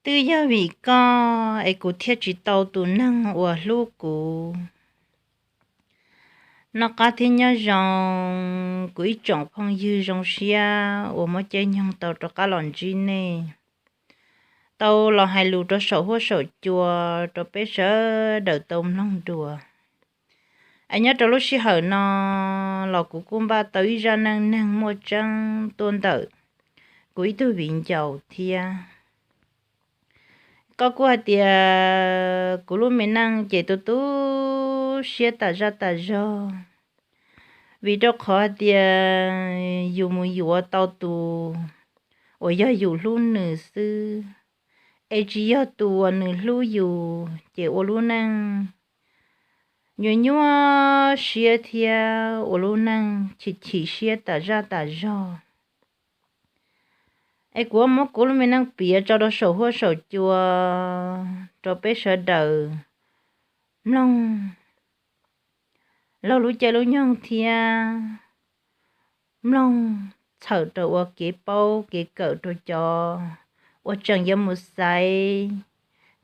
Twb yog vim koj es kuv thiaj tsis tau tus neeg uas hlub kuv. Noj qab thiab nyob zoo, kuv ib tsoom phooj ywg zoo siab uas muaj caij nyoog tau rov qab los ntsib nej, tau los hais lus rau saum huab saum cua rau peb sawv daws tau mloog dua. Es nyob rau lub sij hawm no los kuv kuj npaj tau ib zaj neej neeg muaj tseeb tuaj ntawm kuv ib tug viv ncaus thiab. Koj kuj hais tias kuv lub me neej ces tu tu siab tas zaj tas zog, vim rau qhov hais tias yus mus yuav tau tus uas yog yus hlub nws xwb, es tsis yog tus uas nws hlub yus ces ua lub neej nyuaj nyuaj siab thiab ua lub neej chim chim siab tas zaj tas zog. Es kuv muab kuv lub me neej piav tso rau saum huab saum cua rau peb sawv daws mloog laug lub caij lub nyoog thiab mloog txhawm rau ua kev paub kev kawm rau cov uas tseem yuav mus xaiv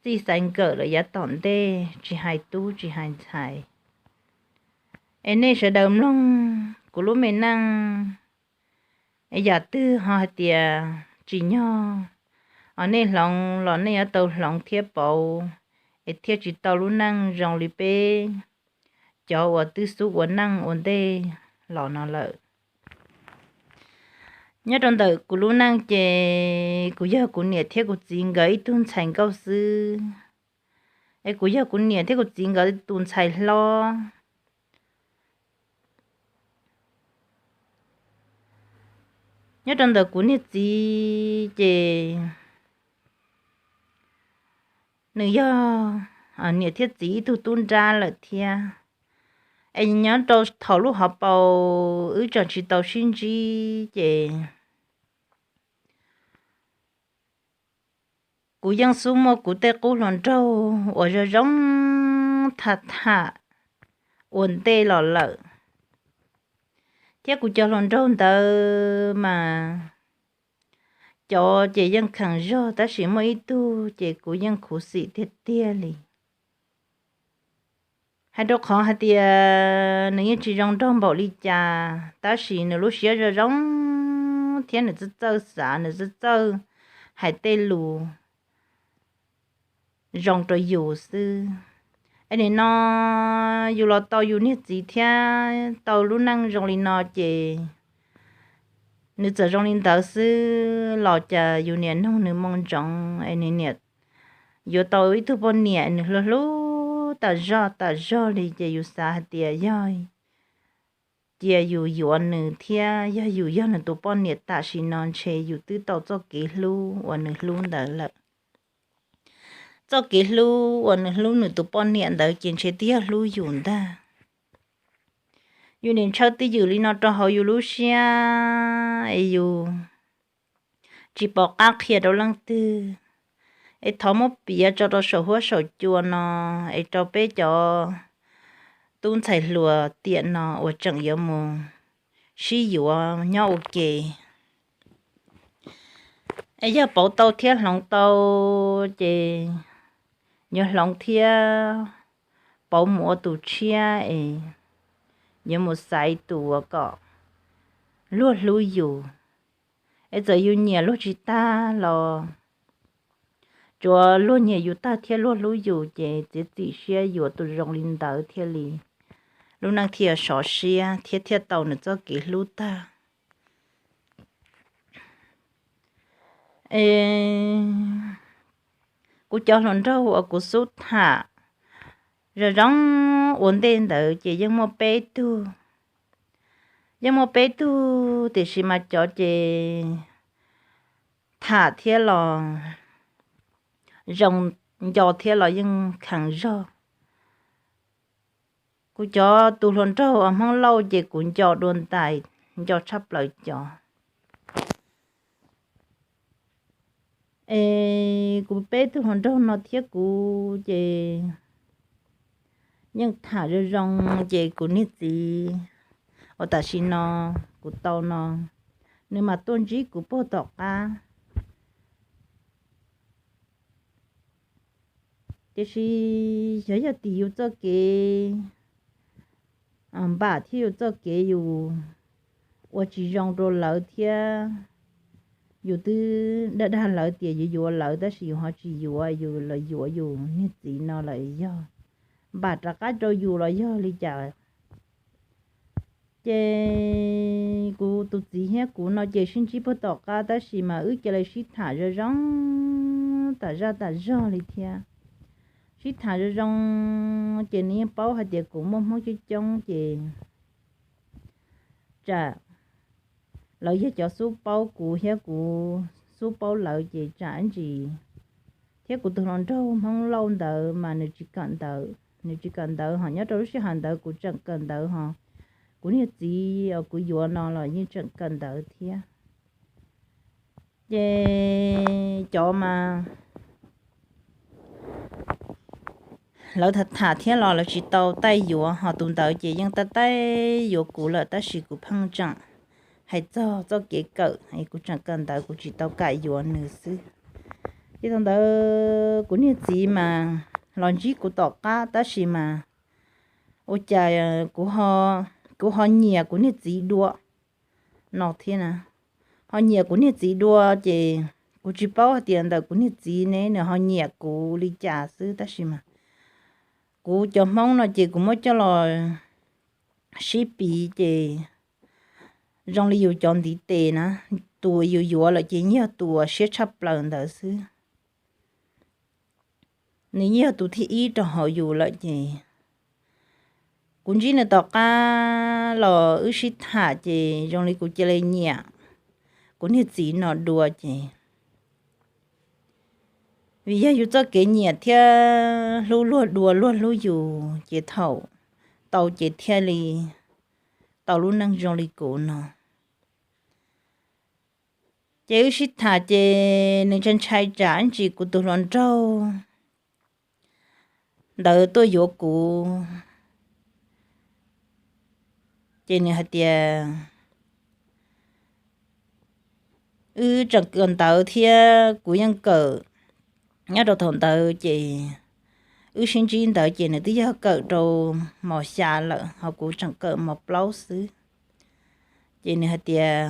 txij xaiv nkawm lawm yav tom ntej, tsis hais tub tsis hais ntxhais. Es nej sawv daws mloog kuv lub me neej, es yam twg ho hais tias tsim nyog os nej hloov los nej yuav tau hloov thiab pauv, es thiaj tsis tau lub neej zoo li peb cov uas twb xub ua neej ua ntej los no lawm. Nyob rau ntawm kuv lub neej ces kuv yog kuv niam thiab kuv txiv nkawd ib tug ntxhais nkauj xwb, es kuv yog kuv niam thiab kuv txiv nkawd tus ntxhais hlob. Nyob rau ntawm kuv niag txiv ces nws yog niam thiab txiv ib tug tub nrab lawm thiab. Es nyob rau thaum lub hauv paus wb tseem tsis tau sib ntsib ces kuv yeej xub muaj kuv tej qub hluas nraug uas zoo zoo tham tham ua ntej los lawm, thiab kuv cov hluas nraug ntawd mas cov ces yeej kheev zog tab sis muaj ib tug ces kuv yeej khuv xim tiag tiag li. Hais rau qhov hais tias nws yeej tsis zoo nraug npaum li cas tab sis nws lub siab zoo zoo thiab nws txawj txawj xav, nws txawj txawj hais tej lus zoo rau yus xwb. Es nim no yus los tau yus niag txiv thiab tau lub neej zoo li no ces nws txawm zoo li ntawd xwb los cas yus niam nug nws moo ntsoov es nws niam yuav tau ib tug poj niam nws hlub hlub tas zog tas zog li ces yus xav hais tias yog cia yus yuav nws thiab yog yus yog nws tus poj niam tam sim no ntshe yus twb tau txoj kev hlub uas nws hlub ntawd lawm. Txoj kev hlub uas nws hlub nws tus poj niam ntawd ces ntshe twb yog hlub yus ntag. Yus niam ntshaw twj ywm li no rau hauv yus lub siab es yus tsis pom qab qhia rau leej twg. Es thov muab piav tso rau saum huab saum cua no es rau peb cov tub ntxhais hluas tiam no uas tseem yuav mus sib yuav nyob ua ke. Es yog pauv tau thiab hloov tau ces yuav hloov thiab pauv mus ua tus tshiab es yuav mus xaiv tus uas kom luag hlub yus. Es txawm yus nyiam luag tsis tag los tsuav luag nyiam yus tag thiab luag hlub yus ces txiav txim siab yuav tus zoo li ntawd thiaj li lub neej thiaj sov siab thiab thiaj tau nws txoj kev hlub tag. Es kuv cov hluas nraug uas kuv xub tham zoo zoo ua ntej ntawd ces yeej muaj peb tug, yeej muaj peb tug tiam sis mas cov ces tham thiab los zoo nco thiab los yeej kheev zog. Kuv cov tus hluas nraug uas Hmoob Lauj ces kuv nco dua ntais, nco tshaj plaws cov. Es kuv peb tug hluas nraug no thiab kuv ces yeej tham zoo zoo ces kuv niag txiv uas tam sim no kuv tau no, nws mam tuaj ntsib kuv puag tom qab. Tiam sis xyov yog tim yus txoj kev npam thiab yus txoj kev yus ua tsis zoo rau lawv thiab, yus twb dag dag lawv tias yuav yuav lawv tab sis yus ho tsis yuav, yus los yuav yus niag txiv no lawm, yog npam rov qab rau yus los yog li cas. Ces kuv tus txiv thiab kuv no ces sib ntsib puag tom qab tab sis mas wb cia li sib tham zoo zoo tas zaj tas zog li thiab. Sib tham zoo zoo ces nws yeej paub hais tias kuv muaj Hmoob coob coob ces tsam lawv yog cov xub paub kuv thiab kuv xub paub lawv ces tsam ib ntsis thiab kuv tus hluas nraug Hmoob Lauj ntawd mas nws tsis kawm ntawv, nws tsis kawm ntawv ho nyob rau lub sij hawm ntawd kuv tseem kawm ntawv ho, kuv niag txiv uas kuv yuav no los yeej tseem kawm ntawv thiab. Ces cov mas lawv tham tham thiab los lawv tsis tau taij yuav, ho tus ntawd ces yeej taij taij yuav kuv lawm tab sis kuv pheej tseem hais txog txoj kev kawm, kuv tseem kawm ntawv kuv tsis tau kam yuav nws xwb. Ces thaum ntawd kuv niag txiv mas los ntsib kuv tom qab tab sis mas ua cas kuv ho nyiam kuv niag txiv dua no thiab na. Ho nyiam kuv niag txiv dua ces kuv tsis paub hais tias ntawm kuv niag txiv ne nws ho nyiam kuv li cas xwb tab sis mas kuv cov Hmoob no ces kuv muab coj los sib piv ces zoo li yus cov ntiv tes na, tus yus yuav lawm ces yog tus uas siab tshaj plaws ntawd xwb. Nws yeej yog tus thib ib rau hauv yus lawm ces kuv ntsib nws tom qab los wb sib tham ces zoo li kuv cia li nyiam kuv niag txiv no dua ces vim yog yus txoj kev nyiam thiab hlub luag dua luag hlub yus ces thaum tau ces thiaj li tau lub neej zoo li kuv no. Ces wb sib tham ces nws ntshai ntshai tsam ib ntsis kuv tus hluas nraug ntawd tuaj yuav kuv ces nws hais tias wb tseem kawm ntawv thiab kuv yeej kawm. Nyob rau thaum ntawd ces wb sib ntsib ntawd ces nws twb yog kawm rau mos xya lawm ho kuv tseem kawm mos plaub xwb. Ces nws hais tias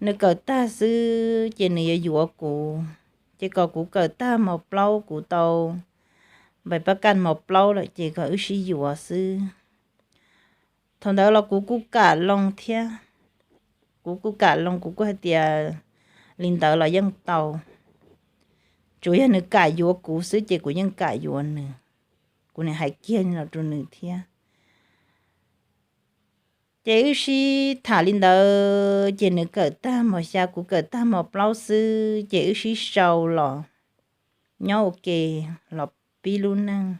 nws kawm tag xwb ces nws yuav yuav kuv, ces kom kuv kawm tag mos plaub kuv tau npaim pab kaj mos plaub lawm ces kom wb sib yuav xwb. Thaum ntawd los kuv kuj kam loo thiab, kuv kuj kam loo kuv kuj hais tias li ntawd los yeej tau, tsuas yog nws kam yuav kuv xwb ces kuv yeej kam yuav nws. Kuv nim hais kiag los rau nws thiab. Ces wb sib tham li ntawd ces nws kawm tag mos xya kuv kawm tag mos plaub xwb ces wb sib sau los nyob ua ke los pib lub neej.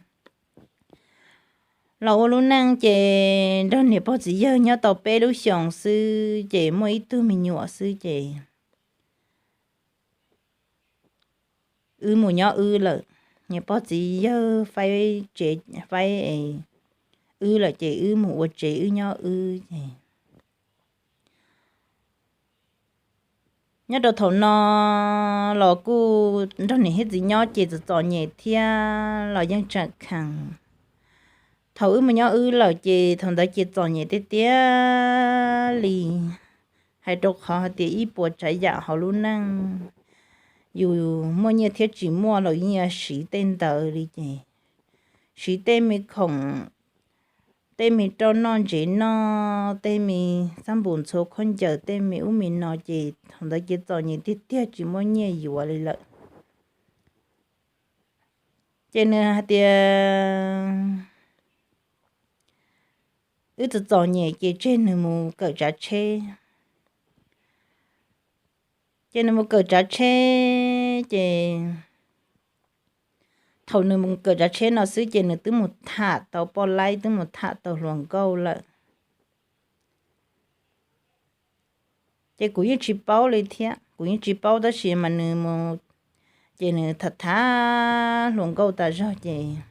Los ua lub neej ces nrog niam pog txiv yawg nyob tau peb lub xyoos xwb ces muaj ib tug me nyuam xwb ces wb mus nyob wb lawm. Niam pog txiv yawg faib tsev, faib wb lawm ces wb mus ua tsev wb nyob wb ces nyob rau thaum no los kuj nrog niam thiab txiv nyob ces txom txom nyem thiab los yeej tseem kheev. Thaum wb mus nyob wb lawm ces thaum ntawd ces txom nyem tiag tiag li, hais rau qhov hais tias ib puas tsav yam hauv lub neej, yus muaj nyiaj thiab tsis muaj los yeej yuav siv tej ntawd li ces siv tej me khoom, tej me rau noj ntsev noj, tej me xab npum ntxhua khaub ncaws, tej me ub me no ces thaum ntawd ces txom nyem tiag tiag tsis muaj nyiaj yuav li lawm. Ces nws hais tias wb txom txom nyem ces tseg nws mus kawm tsav tsheb. Ces nws mus kawm tsav tsheb ces thaum nws mus kawm tsav tsheb no xwb ces nws twb mus tham tau poj laib, twb mus tham tau hluas nkauj lawm. Ces kuv yeej tsis paub li thiab, kuv yeej tsis paub tab sis mas nws mus, ces nws tham tham hluas nkauj tas zog ces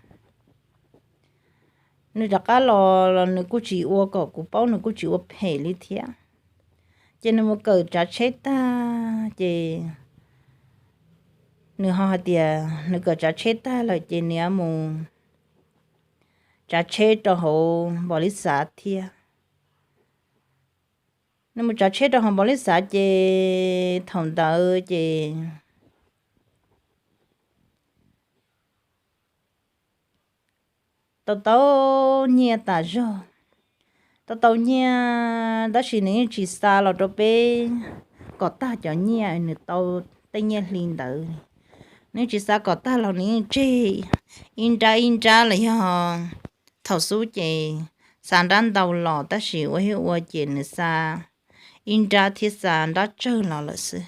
nws rov qab los los nws kuj tsis ua kom kuv paub, nws kuj tsis ua phem li thiab. Ces nws mus kawm tsav tsheb tag ces nws ho hais tias nws kawm tsav tsheb tag lawm ces nws yuav mus tsav tsheb rau hauv npaum li xav thiab. Nws mus tsav tsheb rau hauv npaum li xav ces thaum ntawd ces tau tau nyiaj tas zog, tau tau nyiaj, tab sis nws yeej tsis xa los rau peb kom tag cov nyiaj nws tau tej nyiaj hli ntawd. Nws yeej tsis xa kom tag los nws yeej tseg ib nrab ib nrab los yog thaum xub ces xa nrab ntau los tab sis ua ib ua ces nws xa ib nrab thiab xa nrab tsawg los lawm xwb.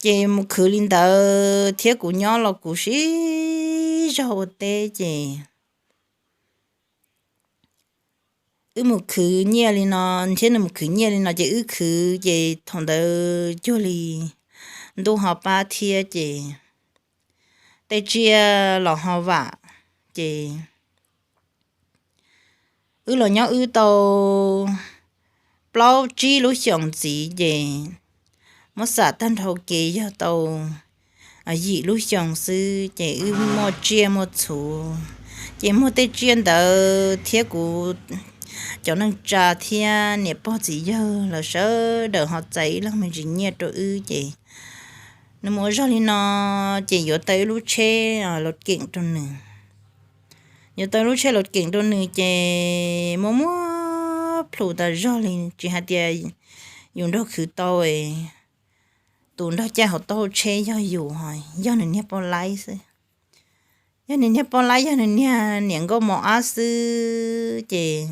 Ces mus khwv li ntawd thiab kuv nyob los kuv sib zog ua teb ces wb mus khwv nyiaj li no, thiab nws mus khwv nyiaj li no ces wb khwv ces thaum ntawd cuag li ntuj ho pab thiab ces tej tsiaj los ho vam ces wb los nyob wb tau plaub tsib lub xyoos ntxiv ces muab xam tag nrho kev yog tau yim lub xyoo xwb ces wb muaj tsiaj muaj txhu, ces muaj tej tsiaj ntawd thiab kuv cov neej tsa thiab niam pog txiv yawg lawv sawv daws ho txais ib leeg me ntsis nyiaj rau wb ces nws mus ua zog li no ces yuav tau ib lub tsheb los keem rau nws. Yuav tau lub tsheb los keem rau nws ces muaj muab plhus tas zog li tsis hais tias yus nrog khwv tau tus nrog caij hauv taub hau tsheb yog yus, yog nws niag poj laib xwb. Yog nws niag poj laib yog nws niag niam nkauj mos ab xwb ces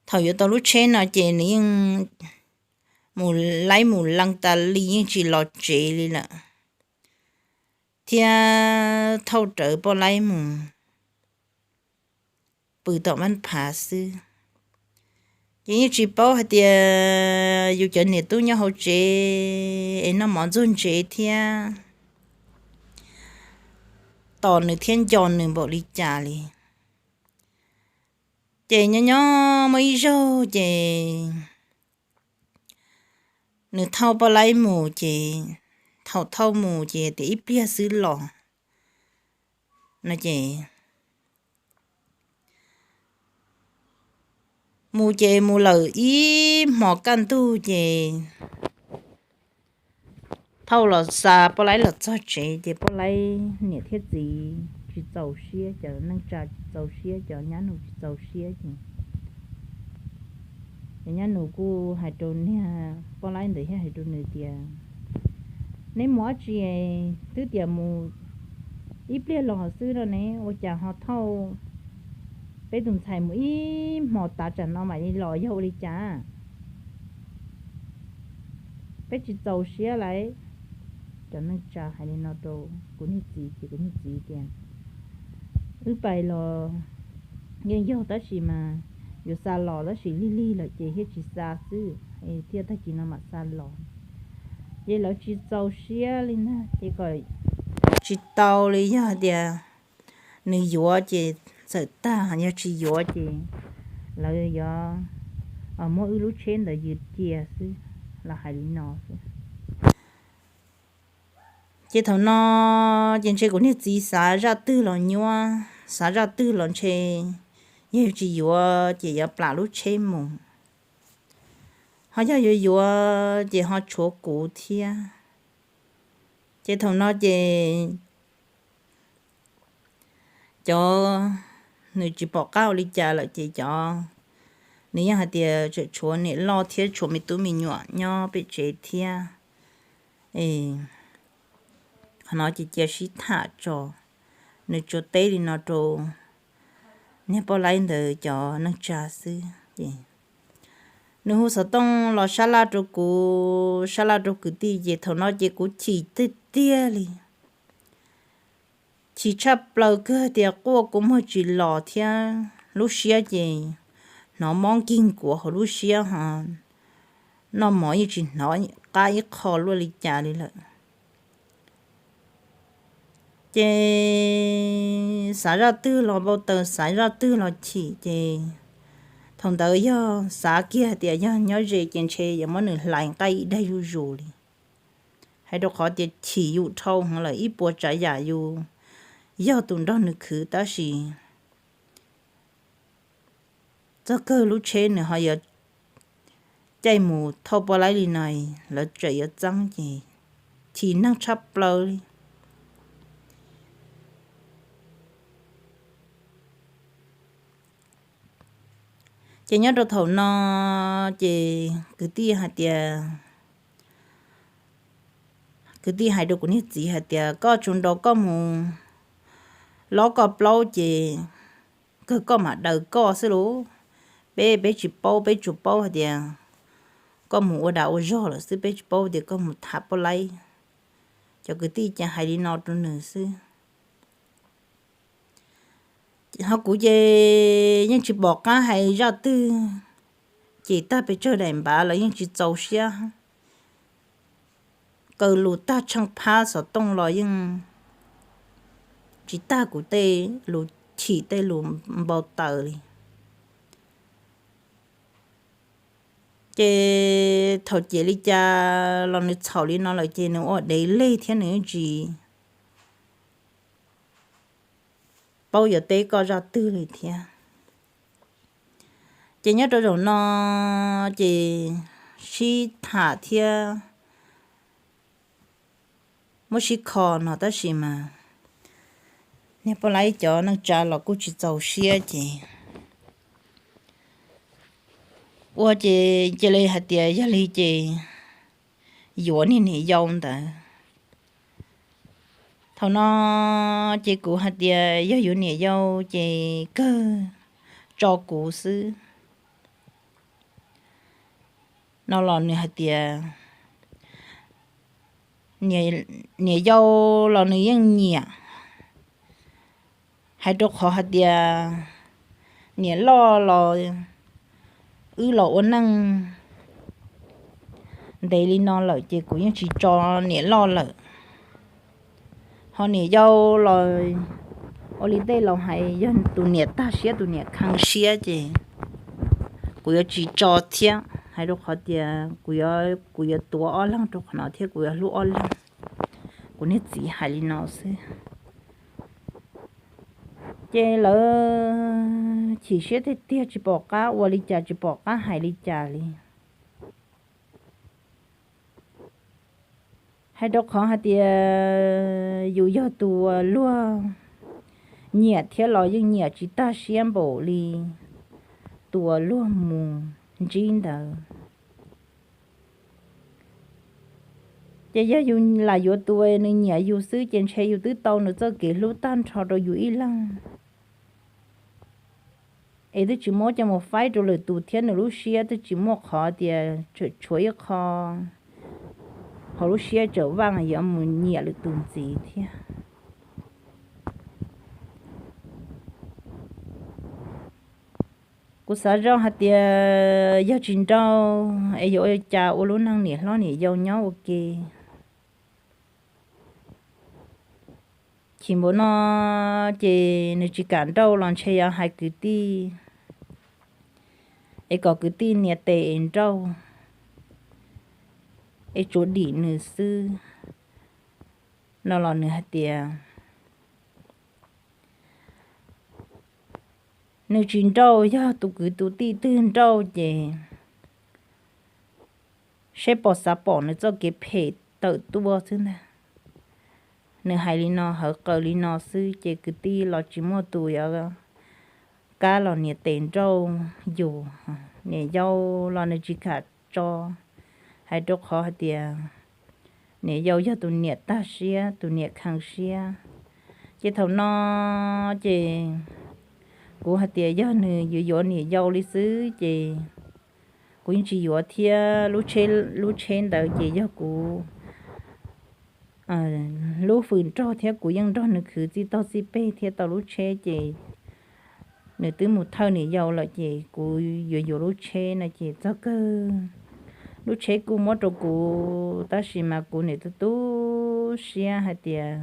thaum yuav tau lub tsheb no ces nws yeej mus laib mus lees tas li yeej tsis los tsev li lawm, thiab thauj rawv poj laib mus pw tom vaj phav xwb. Ces yeej tsis paub hais tias yus cov niam tub nyob hauv tsev es noj mov ntxuag ntsev thiab tos nws thiab nco nws npaum li cas li. Ces nyob nyob muaj ib zaug ces nws thauj poj laib mus ces thaum thauj mus ces tias ib pliag xwb los no ces mus ces mus lawm ib hmos kaj ntug ces thauj los xa poj laib los txog tsev ces poj laib niam thiab txiv tsis txaus siab, cov neej tsa tsis txaus siab, cov nyab nus tsis txaus siab ces cov nyab nus kuj hais rau niag poj laib ntawd thiab hais rau nws tias, neb mus dab tsi twb tias mus ib pliag los xwb no ne, ua cas ho thauj peb tus ntxhais mus ib hmos tav tsam no mam li los yog ua li cas? Peb tsis txaus siab lawm. Cov neej tsa hais li no rau kuv niag txiv ces kuv niag txiv tias, wb pais los yeej yog tab sis mas yuav xa los tab sis lig lig lawm ces thiaj tsis xa xwb, thiaj tag kis no mam xa los. Ces lawv tsis txaus siab li ntag ces kom tsis tau li, yog hais tias nws yuav ces txawm tag, yog tsis yuav ces lawv yuav muab wb lub tsheb ntawd ywg cia xwb, los hais li no xwb. Ces thaum no ces ntshe kuv niag txiv xav zaj twg los nyuaj, xav zaj twg los ntshe yog tsis yuav ces yuav plam lub tsheb mus, ho yog yuav yuav ces ho tshuav kuv thiab. Ces thaum no ces cov nws tsis pom qab ua li cas lawm ces cov nws yeej hais tias tseem tshuav niam loj thiab tshuav me tub me nyuam nyob pem tsev thiab. Qhov no ces cia sib tham tso, nws tsuas teb li no rau niag poj laib ntawd cov neej tsa xwb ces nws hu xov tooj los sab laj rau kuv, sab laj rau kwv tij ces thaum no ces kuv chim tiag tiag li. Chim tshaj plaws kawg tias quaj kua muag tsis los thiab lub siab ces hnov mob nkig nkuav hauv lub siab ho noj mov yeej tsis hnov qab ib qho luaj li cas li lawm. Ces xav zaj twg los npau taws, xav zaj twg los chim ces thaum ntawd yog xav kiag tias yog nyob ze ces ntshe yuav muab nws hlais nqaij ib daig zuj zus li. Hais rau qhov tias chim yus dhau heev lawm, ib puas tsav yam yus yog tus nrog nws khwv tab sis txog kawg lub tsheb nws ho yuav caij mus thauj poj laib li no, lawv tseem yuav txeeb ces chim neeg tshaj plaws li. Ces nyob rau thaum no ces kwv tij hais tias, kwv tij hais rau kuv niag txiv hais tias koj tsuas nrog koj mus lob koj plaub ces kawg koj mam daws koj xwb lauj. Peb, peb tsis paub, peb tsuas paub hais tias koj mus ua dag ua zog lawm xwb, peb tsis paub tias koj mus tham poj laib. Cov kwv tij ces hais li no rau nws xwb. Ho kuv ces yeej tsis pom qab hais zaj twg, ces tag pes tsawg daim npav los yeej tsis txaus siab. Kaw lus tag tsheej phab xov tooj los yeej tsis tag kuv tej lus chim tej lus npau taws li. Ces thaum ces li cas los nws txhaum li no lawm ces nws ua dev leg thiab nws tsis paub yuav teb koj zaj twg li thiab. Ces nyob rau zaum no ces sib tham thiab muab sib kho no tab sis mas niag poj laib cov neej tsa los kuj tsis txaus siab ces ua ces cia li hais tias yog li ces yuav niag niam yau ntawd. Thaum no ces kuv hais tias yog yuav niam yau ces kawg tso kuv xwb no los nws hais tias niam yau los nws yeej nyiam, hais rau qhov hais tias niam loj los wb los ua neej ntev li no lawm ces kuv yeej tsis tso niam loj lawm. Ho niam yau los ua li tej laus hais yog tus niam tag siab tus niam kheev siab ces kuv yuav tsis tso thiab, hais rau qhov tias kuv yuav, kuv yuav tuav ob leeg rau qhov no thiab kuv yuav hlub ob leeg. Kuv niag txiv hais li no xwb. Ces lawv chim siab tiag tiag tsis pom qab ua li cas tsis pom qab hais li cas li. Hais rau qhov hais tias yus yog tus uas luag nyiam thiab los yeej nyiam tsis tag siab npaum li tus uas luag mus ntsib ntawd. Ces yog yus lam yuav tus nws nyiam yus xwb ces ntshe yus twb tau nws txoj kev hlub tag nrho rau yus ib leeg. Es twb tsis muab coj mus faib rau lwm tus thiab nws lub siab twb tsis muaj qhov tias tseem tshuav ib qho hauv lub siab tseem vaj yuav mus nyiam lwm tus ntxiv thiab. Kuv xav zoj hais tias yog tsis nrauj es yuav ua cas ua lub neej niam hlob niam yau nyob ua ke. Chim npaum no ces nws tsis kam nrauj los ntshe yuav hais kwv tij es kom kwv tij nias tes es nrauj es tsuav dim nws xwb no los nws hais tias nws tsis nrauj, yog tus kwv tus tij twg nrauj ces seb puas xav pom nws txoj kev phem tawm tuaj xwb ntag. Nws hais li no hawv qawv li no xwb ces kwv tij los tsis muaj tus yuav kab los nias tes nrauj yus. Niam yau los nws tsis kam tso, hais rau qhov hais tias niam yau yog tus niam tag siab tus niam kheev siab. Ces thaum no ces kuv hais tias yog nws yuav yuav niam yau li xwb ces kuv yeej tsis yuav thiab. Lub tsheb ntawd ces yog kuv lub hwm nrog thiab kuv yeej nrog nws khwv txij tog txij peg thiab tau lub tsheb ces nws twb mus thawj niam yau lawm ces kuv yuav yuav lub tsheb no ces txog kawg lub tsheb kuj muab rau kuv tab sis mas kuv nim tu tu siab hais tias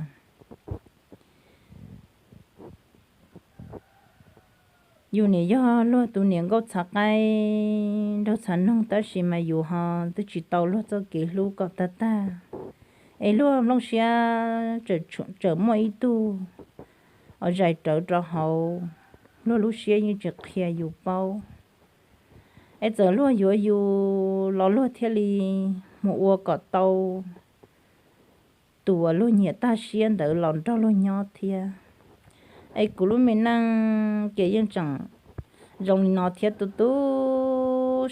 yus nim yog luag tus niam nkauj txhav qaib nraug txhav noog tab sis mas yus ho twb tsis tau luag txoj kev hlub kom tag tag. Es luag nplooj siab tseem muaj ib tug uas zais rawv rau hauv, luag lub siab yeej tsis qhia yus paub. Es txawm luag yuav yus los luag thiaj li mus ua kom tau tus uas luag nyiam tag siab ntawd los nrog luag nyob thiab. Es kuv lub me neej ces yeej tseem zoo li no thiab, tu tu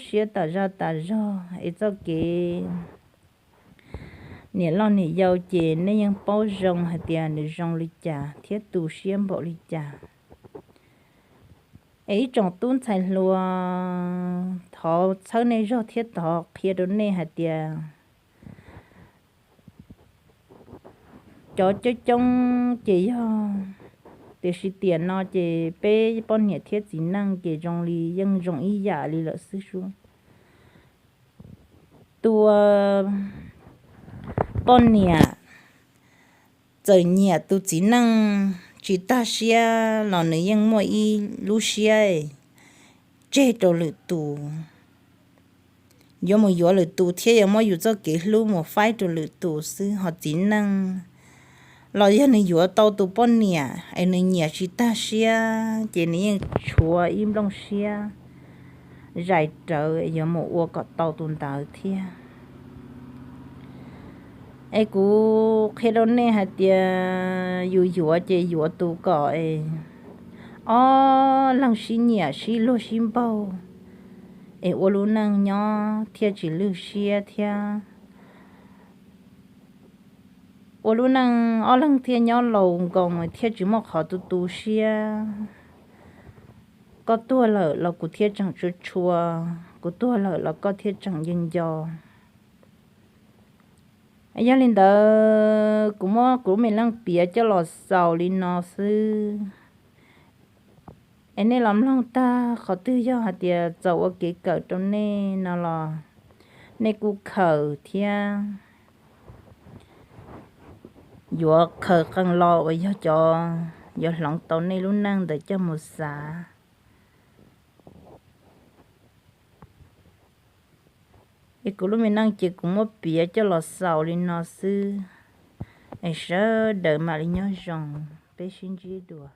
siab tas zaj tas zog. Es txoj kev niam loj niam yau ces nej yeej paub zoo hais tias nws zoo li cas thiab tu siab npaum li cas. Es ib tsoom tub ntxhais hluas, thov txhawb nej zog thiab thov qhia rau nej hais tias cov coob coob ces yog, tiam sis tiam no ces peb poj niam thiab txiv neej ces zoo li yeej zoo ib yam li lawm xwb sub. Tus poj niam txawm nyiam tus txiv neej tsis tag siab los nws yeej muaj ib lub siab tseg rau lwm tus, yuav mus yuav lwm tus thiab yuav muab yus txoj kev hlub mus faib rau lwm tus xwb. Ho txiv neej los yog nws yuav tau tus poj niam es nws nyiam tsis tag siab ces nws yeej tshuav ib nplooj siab zais rawv yuav mus ua kom tau tus ntawd thiab. Es kuv qhia rau nej hais tias yus yuav ces yuav tus kom es ob leeg sib nyiam sib luag sib npaug, es ua lub neej nyob thiaj tsis lwj siab thiab ua lub neej ob leeg thiaj nyob laus nkoos thiaj tsis muaj qhov tu tu siab. Koj tuag lawm los kuv thiaj tseem tshua tshua, kuv tuag lawm los koj thiaj tseem nco nco. Yog li ntawd kuv muab kuv lub me leej piav coj los xaus li no xwb. Es nej los mloog tag qhov twg yog hais tias txaus ua kev kawm rau nej no los nej kuj khaws thiab yuav khaws qee lo uas yog cov yuav hloov tau nej lub neej ntawd coj mus xav. Es kuv lub me neej ces kuv muab piav coj los xaus li no xwb. Es sawv daws mam li nyob zoo, peb sib ntsib dua.